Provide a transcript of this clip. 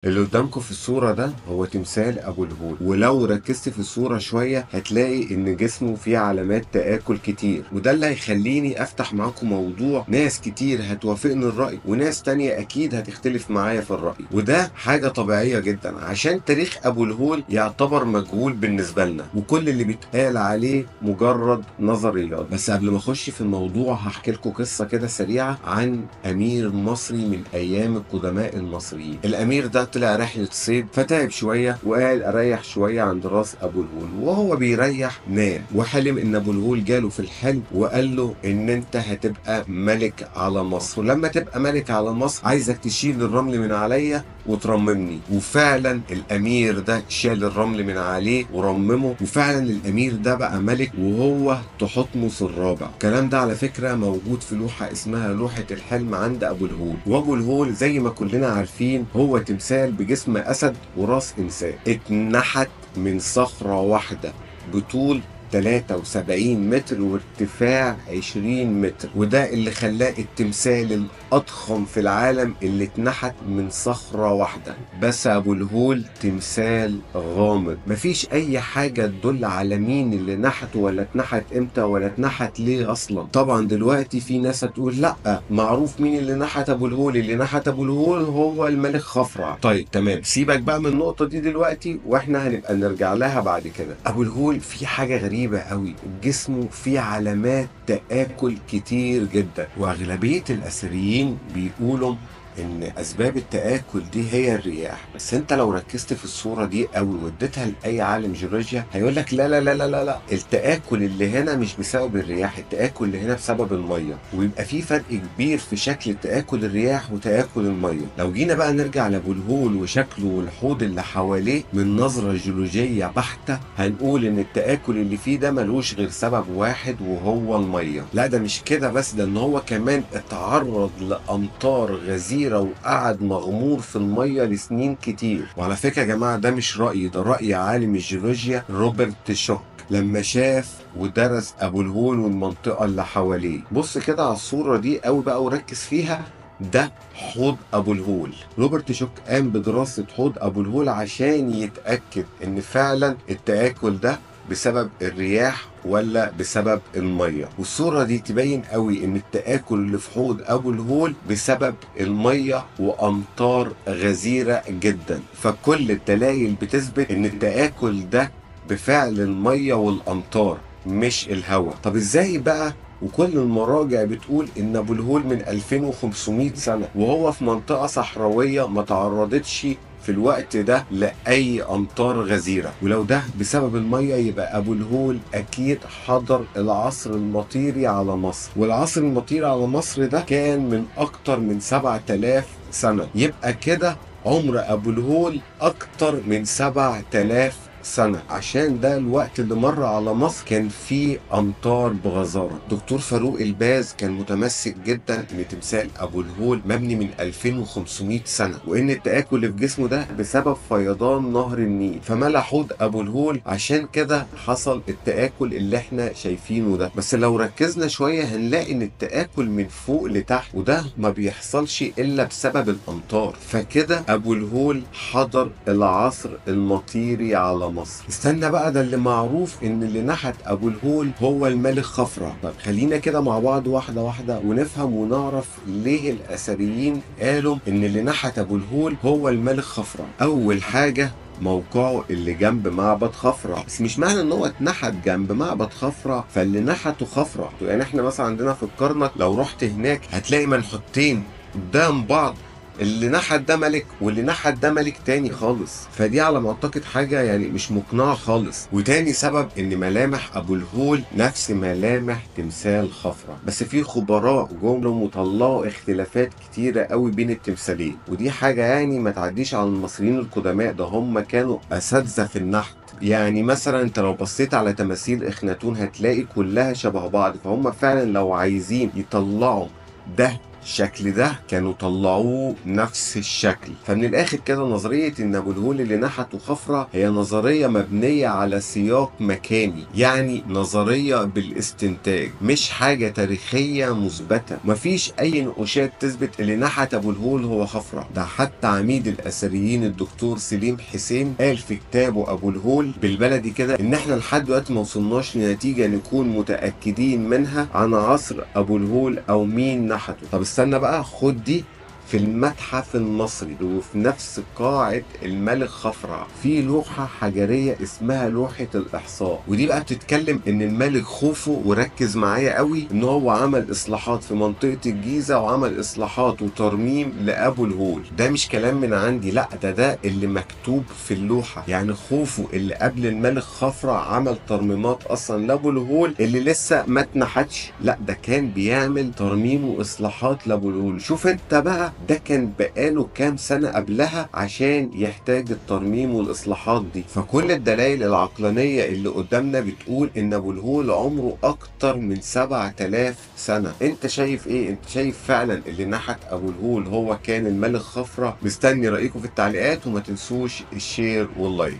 اللي قدامكم في الصورة ده هو تمثال أبو الهول، ولو ركزت في الصورة شوية هتلاقي إن جسمه فيه علامات تآكل كتير، وده اللي هيخليني أفتح معاكم موضوع ناس كتير هتوافقني الرأي وناس تانية أكيد هتختلف معايا في الرأي، وده حاجة طبيعية جدا عشان تاريخ أبو الهول يعتبر مجهول بالنسبة لنا وكل اللي بيتقال عليه مجرد نظريات. بس قبل ما أخش في الموضوع هحكي لكم قصة كده سريعة عن أمير مصري من أيام القدماء المصريين. الأمير ده طلع رحلة صيد فتعب شوية وقال أريح شوية عند راس أبو الهول، وهو بيريح نام وحلم إن أبو الهول جاله في الحلم وقال له إن أنت هتبقى ملك على مصر، ولما تبقى ملك على مصر عايزك تشيل الرمل من عليا وترممني. وفعلا الأمير ده شال الرمل من عليه ورممه، وفعلا الأمير ده بقى ملك وهو تحتمس الرابع. الكلام ده على فكرة موجود في لوحة اسمها لوحة الحلم عند أبو الهول. وأبو الهول زي ما كلنا عارفين هو تمثال بجسم أسد وراس إنسان، اتنحت من صخرة واحدة بطول 73 متر وارتفاع 20 متر، وده اللي خلاه التمثال الأضخم في العالم اللي اتنحت من صخرة واحدة. بس أبو الهول تمثال غامض، مفيش أي حاجة تدل على مين اللي نحته ولا اتنحت امتى ولا اتنحت ليه أصلا. طبعا دلوقتي في ناس هتقول لأ معروف مين اللي نحت أبو الهول، اللي نحت أبو الهول هو الملك خفرع. طيب تمام، سيبك بقى من النقطة دي دلوقتي واحنا هنبقى نرجع لها بعد كده. أبو الهول في حاجة غريبة قوي، جسمه فيه علامات تآكل كتير جدا، واغلبية الاثريين بيقولوا ان اسباب التآكل دي هي الرياح. بس انت لو ركزت في الصورة دي قوي واديتها لاي عالم جيولوجيا هيقول لك لا لا لا لا لا، التآكل اللي هنا مش بسبب الرياح، التآكل اللي هنا بسبب المية، ويبقى في فرق كبير في شكل تآكل الرياح وتآكل المية. لو جينا بقى نرجع لابو الهول وشكله والحوض اللي حواليه من نظرة جيولوجية بحتة هنقول ان التآكل اللي فيه ده ملوش غير سبب واحد وهو المية. لا ده مش كده بس، ده ان هو كمان اتعرض لأمطار غزيرة وقعد مغمور في المية لسنين كتير. وعلى فكرة يا جماعة ده مش رأيي، ده رأي عالم الجيولوجيا روبرت شوك لما شاف ودرس أبو الهول والمنطقة اللي حواليه. بص كده على الصورة دي قوي بقى وركز فيها، ده حوض أبو الهول. روبرت شوك قام بدراسة حوض أبو الهول عشان يتأكد إن فعلا التآكل ده بسبب الرياح ولا بسبب المية. والصورة دي تبين قوي ان التآكل اللي في حوض ابو الهول بسبب المية وامطار غزيرة جدا، فكل الدلائل بتثبت ان التآكل ده بفعل المية والامطار مش الهواء. طب ازاي بقى وكل المراجع بتقول ان ابو الهول من 2500 سنة وهو في منطقة صحراوية ما تعرضتش في الوقت ده لأي أمطار غزيرة؟ ولو ده بسبب المية يبقى أبو الهول أكيد حضر العصر المطيري على مصر، والعصر المطيري على مصر ده كان من أكتر من 7000 سنة، يبقى كده عمر أبو الهول أكتر من 7000 سنة، عشان ده الوقت اللي مر على مصر كان فيه أمطار بغزارة. دكتور فاروق الباز كان متمسك جدا إن تمثال أبو الهول مبني من 2500 سنة، وإن التآكل اللي في جسمه ده بسبب فيضان نهر النيل فملى حوض أبو الهول، عشان كده حصل التآكل اللي احنا شايفينه ده. بس لو ركزنا شوية هنلاقي إن التآكل من فوق لتحت، وده ما بيحصلش إلا بسبب الأمطار، فكده أبو الهول حضر العصر المطيري على مصر. استنى بقى، ده اللي معروف ان اللي نحت ابو الهول هو الملك خفرع. طب خلينا كده مع بعض واحدة واحدة ونفهم ونعرف ليه الاثريين قالوا ان اللي نحت ابو الهول هو الملك خفرع. اول حاجة موقعه اللي جنب معبد خفرع، بس مش معنى ان هو اتنحت جنب معبد خفرع فاللي نحته خفرع. يعني احنا مثلا عندنا في الكرنك لو رحت هناك هتلاقي منحوتين قدام بعض، اللي نحت ده ملك واللي نحت ده ملك تاني خالص، فدي على ما اعتقد حاجة يعني مش مقنعة خالص. وتاني سبب ان ملامح ابو الهول نفس ملامح تمثال خفرع، بس في خبراء جم وطلعوا اختلافات كتيرة قوي بين التمثالين، ودي حاجة يعني ما تعديش على المصريين القدماء، ده هم كانوا اساتذة في النحت. يعني مثلا انت لو بصيت على تماثيل اخناتون هتلاقي كلها شبه بعض، فهم فعلا لو عايزين يطلعوا ده شكل ده كانوا طلعوه نفس الشكل. فمن الاخر كده نظرية ان ابو الهول اللي نحته خفرع هي نظرية مبنية على سياق مكاني، يعني نظرية بالاستنتاج، مش حاجة تاريخية مثبتة. مفيش اي نقوشات تثبت اللي نحت ابو الهول هو خفرع. ده حتى عميد الاثريين الدكتور سليم حسين قال في كتابه ابو الهول بالبلدي كده ان احنا لحد دلوقتي ما وصلناش لنتيجة نكون متاكدين منها عن عصر ابو الهول او مين نحته. طب استنى بقى، خد دي. في المتحف المصري وفي نفس قاعة الملك خفرع في لوحة حجرية اسمها لوحة الإحصاء، ودي بقى بتتكلم إن الملك خوفو، وركز معايا قوي، إن هو عمل إصلاحات في منطقة الجيزة وعمل إصلاحات وترميم لأبو الهول. ده مش كلام من عندي، لا ده اللي مكتوب في اللوحة. يعني خوفو اللي قبل الملك خفرع عمل ترميمات أصلا لأبو الهول اللي لسه ما اتنحتش، لا ده كان بيعمل ترميم وإصلاحات لأبو الهول. شوف أنت بقى ده كان بقاله كام سنة قبلها عشان يحتاج الترميم والإصلاحات دي. فكل الدلائل العقلانية اللي قدامنا بتقول إن أبو الهول عمره أكتر من 7000 سنة. أنت شايف إيه؟ أنت شايف فعلا اللي نحت أبو الهول هو كان الملك خفرع؟ مستني رأيكم في التعليقات، وما تنسوش ال share وال like.